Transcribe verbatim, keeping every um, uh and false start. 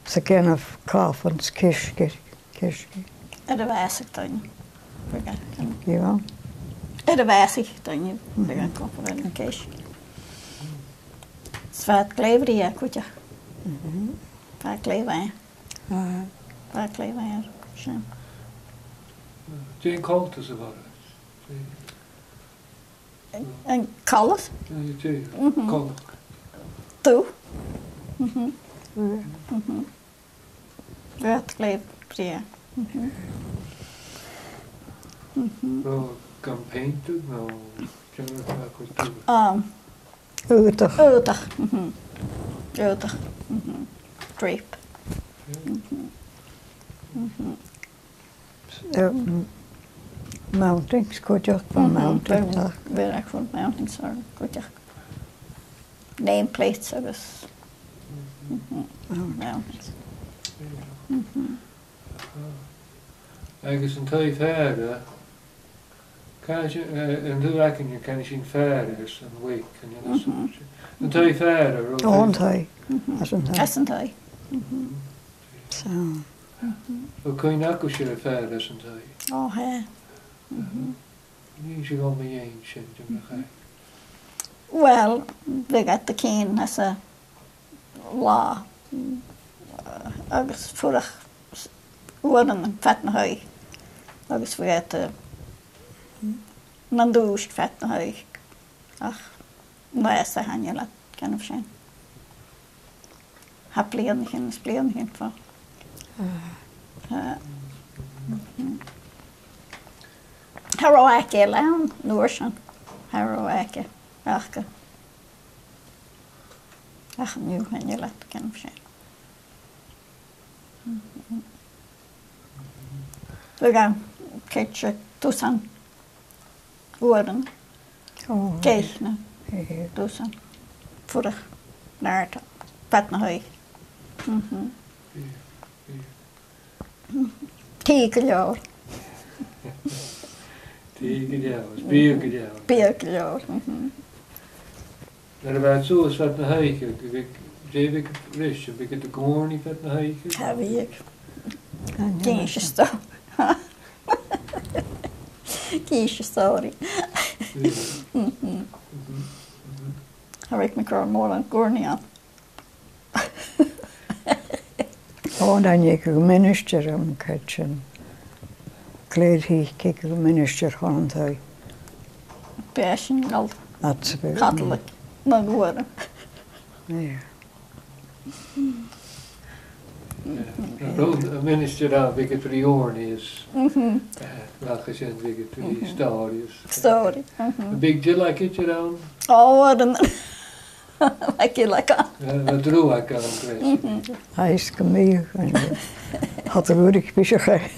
'S a' dèanamh coffins, ceasg, ceasg. Air a' bhàsaich duine. Bhiodh e, yeah. Air a' bhàsaich duine, bhiodh e a' cur air an ceasg. 'S bha iad glè bhrèagha cuideachd. Mhm. Bha iad glè mhath. Ah. Bha iad glè mhath air sin. Dè an coltas a bh' orra? An, an coltas? An, dè, mhm, coltas. Dubh. Mhm. Mm. Mhm. Bha iad glè bhrèagha. Mhm. Mhm. No gam peantadh, no dè mar a bha iad a' cur dubh? Um, aodach. Aodach, mhm. Aodach, mhm. Drap. Yeah. Mhm. Mhm. Eh, m-, mountings cuideachd, bha, mhm, mountings, bha, ach. Bha, bha mountings orra cuideachd. Nameplates agus, mhm, mountings. Mountings. Mhm. Agus an taigh-fhaire, canaidh sinn, eh, an taigh againne, canaidh sinn faire airson uaigh, canaidh sinn. Mhm. An taigh-faire, ro... Ò, an taigh. Mhm. Às an taigh. Às an taigh. Mhm. So. Mhm. Bheil cuimhne agaibhse air faire às an taigh? Ò, tha. Mhm. Nì sinn a' dol mu dheidhinn sin, dè mar a chaidh. Uill, bhiodh iad a' tighinn às an latha, agus fuireach s-, uaireannan fad na h-oidhche, agus bhiodh iad, eh, nan dùisg fad na h-oidhche. Ach an-dràsta chan eil iad a' dèanamh sin. Tha bliadhnaichean is bliadhnaichean fo... Ah. Tha, mhm. Cha robh aige eile ann an uair sin. Cha robh aige aca. Ach an-diugh chan eil iad a' dèanamh sin. Mhm. Bhiodh e, cèit, dusan uaireannan. Ò. Deichnear. Aidh. Dusan. Fuireach an-àird fad na h-oidhche. Mhm. Aidh, aidh. Tì gu leòr. Tì gu leòr. Biadh gu leòr. Biadh gu leòr, mhm. Nuair a bha iad suas fad na h-oidhche, bhiodh, dè bhiodh iad ris, bhiodh iad a' gùirneadh fad na h-oidhche? Cha bhiodh. An e? Dè seo? Dè seo, sorry. Bhiodh. Mhm. Mhm. Mhm. Cha robh mi ag ràdh mòran gùirneadh ann. Ò, nuair a thigeadh ministear ann, chan eil sin. Clèir thig, thigeadh ministear chun an taigh. B' e sin gal... That's a bit. Catholic, na gùirean. Yeah. Yeah. An robh ministear ann, bhiodh iad ri ùrnaigh is, mhm, eh, nach e sin, bhiodh iad ri, mhm, stòiridh is. Stòiridh, mhm. Am biodh dealbhaigeadairean ann? Ò, uaireannan. Like you like a... Eh, na drùdhaigeadairean, greas. Mhm. Aidh, 's gum biodh, an e. Tha thu ag ràdh gu bheil seo ceart.